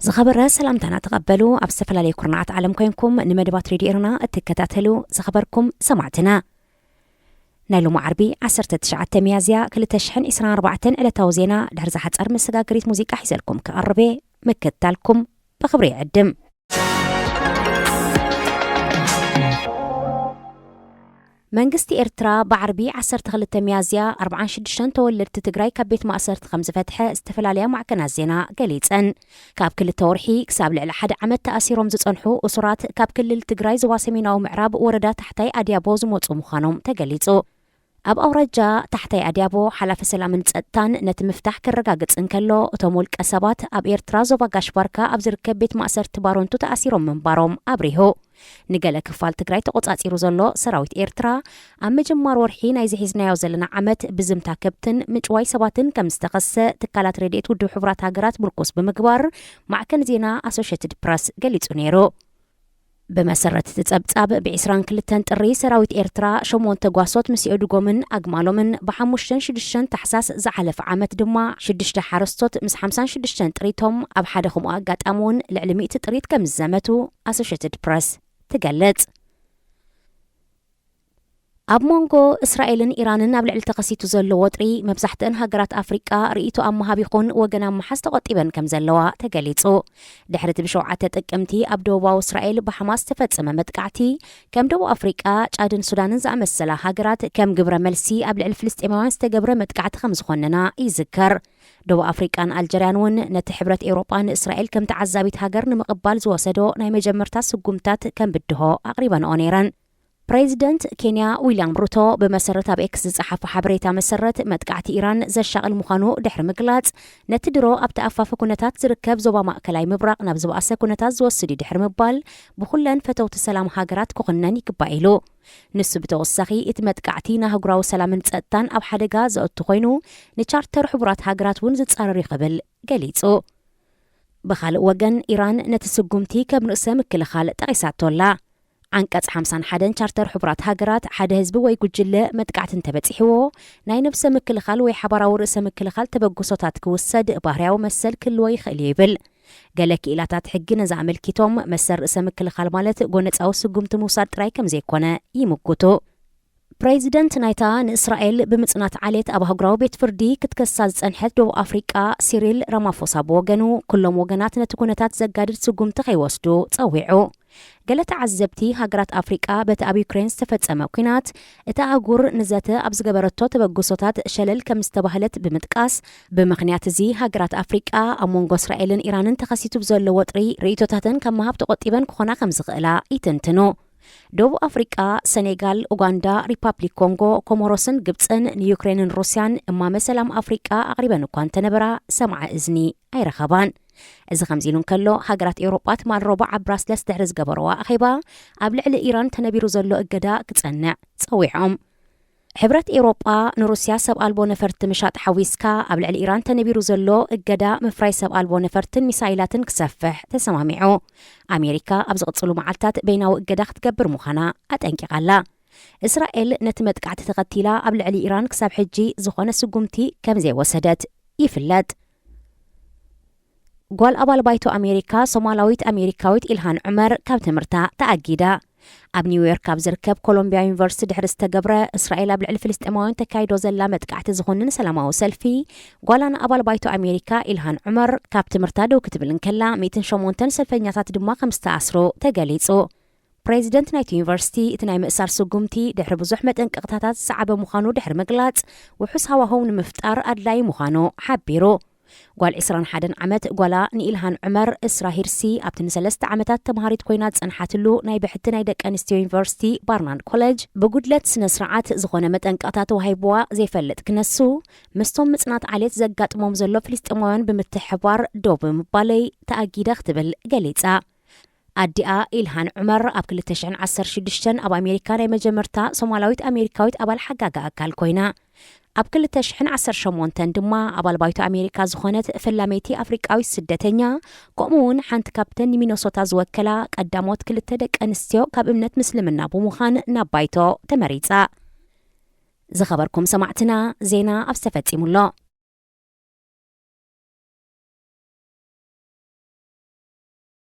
ዝኸበረ ሰላምታና ተቐበሉ። ኣብ ዝተፈላለዩ ኩርናዓት ዓለም ኮይንኩም ንመደባት ሬድዮ ኤረና እትከታተሉ ዝኸበርኩም ሰማዕትና፣ ናይ ሎሚ ዓርቢ ዓሰርተ ትሽዓተ ሚያዝያ ክልተ ሽሕን ዕስራን ኣርባዕተን ዕለታዊ ዜና ድሕሪ ዝሓጸር መሰጋገሪት ሙዚቃ ሒዘልኩም ክቐርብ እየ። ምክትታልኩም ብኽብሪ ይዕድም። መንግስቲ ኤርትራ ብዓርቢ ዓሰርተ ክልተ ሚያዝያ ኣርብዓን ሽዱሽተን ተወለድቲ ትግራይ ካብ ቤት ማእሰርቲ ከም ዝፈትሐ ዝተፈላለያ ማዕከናት ዜና ገሊጸን። ካብ ክልተ ወርሒ ክሳብ ልዕሊ ሓደ ዓመት ተኣሲሮም ዝጸንሑ እሱራት ካብ ክልል ትግራይ ዞባ ሰሜናዊ ምዕራብ ወረዳ ታሕታይ ኣድያቦ ዝመጹ ምዃኖም ተገሊጹ። ኣብ ኣውራጃ ታሕታይ ኣድያቦ ሓላፊ ሰላምን ጸጥታን ነቲ ምፍታሕ ከረጋግጽ እንከሎ፣ እቶም ውልቀ ሰባት ኣብ ኤርትራ ዞባ ጋሽ ባርካ ኣብ ዝርከብ ቤት ማእሰርቲ ባረንቱ ተኣሲሮም ምንባሮም ኣብሪሁ። ንገለ ክፋል ትግራይ ተቖጻጺሩ ዘሎ ሰራዊት ኤርትራ፣ ኣብ ምጅማር ወርሒ ናይዚ ሒዝናዮ ዘለና ዓመት ብዝምታ ከብትን ምጭዋይ ሰባትን ከም ዝተኸሰ ትካላት ረድኤት ውድብ ሕቡራት ሃገራት ምርኩስ ብምግባር ማዕከን ዜና ኣሶሼትድ ፕረስ ገሊጹ ነይሩ። ብመሰረት እቲ ጸብጻብ፣ ብ ዕስራን ክልተን ጥሪ ሰራዊት ኤርትራ ሸሞንተ ጓሶት ምስ የእዱጎምን ኣግማሎምን፣ ብ ሓሙሽተን ሽዱሽተን ታሕሳስ ዝሓለፈ ዓመት ድማ ሽዱሽተ ሓረስቶት ምስ ሓምሳን ሽዱሽተን ጥሪቶም ኣብ ሓደ ከምኡ ኣጋጣሚ እውን ልዕሊ ሚእቲ ጥሪት ከም ዝዘመቱ ኣሶሼትድ ፕረስ ትገልጽ። ኣብ መንጎ እስራኤልን ኢራንን ኣብ ልዕሊ ተኸሲቱ ዘሎ ወጥሪ፣ መብዛሕትአን ሃገራት ኣፍሪቃ ርእይቶ ኣብ ምሃብ ይኹን ወገን ኣብ ምሓዝ ተቖጢበን ከም ዘለዋ ተገሊጹ። ድሕሪ እቲ ብሸውዓተ ጥቅምቲ ኣብ ደቡባዊ እስራኤል ብሓማስ ዝተፈጸመ መጥቃዕቲ፣ ከም ደቡብ ኣፍሪቃ፣ ጫድን ሱዳንን ዝኣመሰላ ሃገራት ከም ግብረ መልሲ ኣብ ልዕሊ ፍልስጤማውያን ዝተገብረ መጥቃዕቲ ከም ዝኾነና ይዝከር። ደቡብ ኣፍሪቃን ኣልጀርያን እውን ነቲ ሕብረት ኤውሮጳ ንእስራኤል ከም ተዓዛቢት ሃገር ንምቕባል ዝወሰዶ ናይ መጀመርታ ስጉምታት ከም ብድሆ ኣቕሪበንኦ ነይረን። ፕሬዚደንት ኬንያ ዊልያም ሩቶ ብመሰረት ኣብ ኤክስ ዝጸሓፎ ሓበሬታ መሰረት፣ መጥቃዕቲ ኢራን ዘሻቕል ምዃኑ ድሕሪ ምግላጽ፣ ነቲ ድሮ ኣብ ተኣፋፊ ኩነታት ዝርከብ ዞባ ማእከላይ ምብራቕ ናብ ዝበኣሰ ኩነታት ዝወስድ እዩ ድሕሪ ምባል፣ ብኹለን ፈተውቲ ሰላም ሃገራት ክኹነን ይግባእ ኢሉ። ንሱ ብተወሳኺ፣ እቲ መጥቃዕቲ ንኣህጉራዊ ሰላምን ጸጥታን ኣብ ሓደጋ ዘእቱ ኮይኑ፣ ንቻርተር ሕቡራት ሃገራት እውን ዝጻረር እዩ ክብል ገሊጹ። ብኻልእ ወገን፣ ኢራን ነቲ ስጉምቲ ከም ርእሰ ምክልኻል ጠቒሳቶ ኣላ። ዓንቀጽ ሓምሳን ሓደን ቻርተር ሕቡራት ሃገራት፣ ሓደ ህዝቢ ወይ ጉጅለ መጥቃዕቲ እንተበጺሕዎ፣ ናይ ነብሰ ምክልኻል ወይ ሓባራዊ ርእሰ ምክልኻል ተበግሶታት ክውሰድ ባህርያዊ መሰል ክህልዎ ይኽእል እዩ ይብል። ገለ ክኢላታት ሕጊ ነዚ ኣመልኪቶም፣ መሰል ርእሰ ምክልኻል ማለት ጎነጻዊ ስጉምቲ ምውሳድ ጥራይ ከም ዘይኮነ ይምጉቱ። ፕሬዚደንት ናይታ ንእስራኤል ብምጽናት ዓሌት ኣብ ኣህጉራዊ ቤት ፍርዲ ክትከሳ ዝጸንሐት ደቡብ ኣፍሪቃ፣ ሲሪል ራማፎሳ ብወገኑ፣ ኩሎም ወገናት ነቲ ኩነታት ዘጋድድ ስጉምቲ ከይወስዱ ጸዊዑ። ገለ ተዓዘብቲ፣ ሃገራት ኣፍሪቃ በቲ ኣብ ዩክሬን ዝተፈጸመ ኲናት፣ እታ ኣህጉር ንዘተ ኣብ ዝገበረቶ ተበግሶታት ሸለል ከም ዝተባህለት ብምጥቃስ፣ ብምኽንያት እዚ ሃገራት ኣፍሪቃ ኣብ መንጎ እስራኤልን ኢራንን ተኸሲቱ ብዘሎ ወጥሪ ርእይቶታተን ካብ ምሃብ ተቖጢበን ክኾና ከም ዝኽእላ ይትንትኑ። ደቡብ ኣፍሪቃ፣ ሰኔጋል፣ ኡጋንዳ፣ ሪፓብሊክ ኮንጎ፣ ኮሞሮስን ግብጽን ንዩክሬንን ሩስያን እማመ ሰላም ኣፍሪቃ ኣቕሪበን እኳ እንተነበራ፣ ሰምዓ እዝኒ ኣይረኸባን። እዚ ከምዚ ኢሉ እንከሎ፣ ሃገራት ኤውሮጳ ትማል ረቡዕ ኣብ ብራስለስ ድሕሪ ዝገበረዋ ኣኼባ፣ ኣብ ልዕሊ ኢራን ተነቢሩ ዘሎ እገዳ ክጸንዕ ጸዊዖም። ሕብረት ኤውሮጳ ንሩስያ ሰብ ኣልቦ ነፈርቲ ምሻጥ ሓዊስካ፣ ኣብ ልዕሊ ኢራን ተነቢሩ ዘሎ እገዳ ምፍራይ ሰብ ኣልቦ ነፈርትን ሚሳይላትን ክሰፍሕ ተሰማሚዑ። ኣሜሪካ ኣብ ዝቕጽሉ መዓልታት በይናዊ እገዳ ክትገብር ምዃና ኣጠንቂቓ ኣላ። እስራኤል ነቲ መጥቃዕቲ ተኸቲላ ኣብ ልዕሊ ኢራን ክሳብ ሕጂ ዝኾነ ስጉምቲ ከም ዘይወሰደት ይፍለጥ። ጓል ኣባል ባይቶ ኣሜሪካ፣ ሶማላዊት ኣሜሪካዊት ኢልሃን ዑመር ካብ ትምህርታ ተኣጊዳ። ኣብ ኒውዮርክ ኣብ ዝርከብ ኮሎምቢያ ዩኒቨርሲቲ ድሕሪ ዝተገብረ፣ እስራኤል ኣብ ልዕሊ ፍልስጤማውያን ተካይዶ ዘላ መጥቃዕቲ ዝኹንን ሰላማዊ ሰልፊ፣ ጓላ ንኣባል ባይቶ ኣሜሪካ ኢልሃን ዑመር ካብ ትምህርታ ደው ክትብል እንከላ፣ ሚእትን ሸሞንተን ሰልፈኛታት ድማ ከም ዝተኣስሩ ተገሊጹ። ፕሬዚደንት ናይቲ ዩኒቨርሲቲ፣ እቲ ናይ ምእሳር ስጉምቲ ድሕሪ ብዙሕ መጠንቀቕታታት ዝሰዓበ ምዃኑ ድሕሪ ምግላጽ፣ ውሑስ ሃዋህው ንምፍጣር ኣድላዪ ምዃኑ ሓቢሩ። ጓል ዕስራን ሓደን ዓመት ጓላ ንኢልሃን ዑመር፣ እስራ ሂርሲ፣ ኣብቲ ንሰለስተ ዓመታት ተምሃሪት ኮይና ዝጸንሓትሉ ናይ ብሕቲ ናይ ደቂ ኣንስትዮ ዩኒቨርሲቲ ባርናርድ ኮሌጅ፣ ብጉድለት ስነ ስርዓት ዝኾነ መጠንቀቕታ ተዋሂብዋ ዘይፈልጥ ክነሱ፣ ምስቶም ምጽናት ዓሌት ዘጋጥሞም ዘሎ ፍልስጤማውያን ብምትሕብባር ደው ብምባለይ ተኣጊደ ክትብል ገሊጻ። ኣዲኣ ኢልሃን ዑመር ኣብ ክልተ ሽሕን ዓሰርተ ሽዱሽተን ኣብ ኣሜሪካ ናይ መጀመርታ ሶማላዊት ኣሜሪካዊት ኣባል ሓጋጋ ኣካል ኮይና፣ ኣብ ክልተ ሽሕን ዓሰርተ ሸሞንተን ድማ ኣባል ባይቶ ኣሜሪካ ዝኾነት ፈላመይቲ ኣፍሪቃዊት ስደተኛ፣ ከምኡ እውን ሓንቲ ካብተን ንሚነሶታ ዝወከላ ቀዳሞት ክልተ ደቂ ኣንስትዮ ካብ እምነት ምስልምና ብምዃን ናብ ባይቶ ተመሪጻ። ዝኸበርኩም ሰማዕትና፣ ዜና ኣብዚ ተፈጺሙ ኣሎ።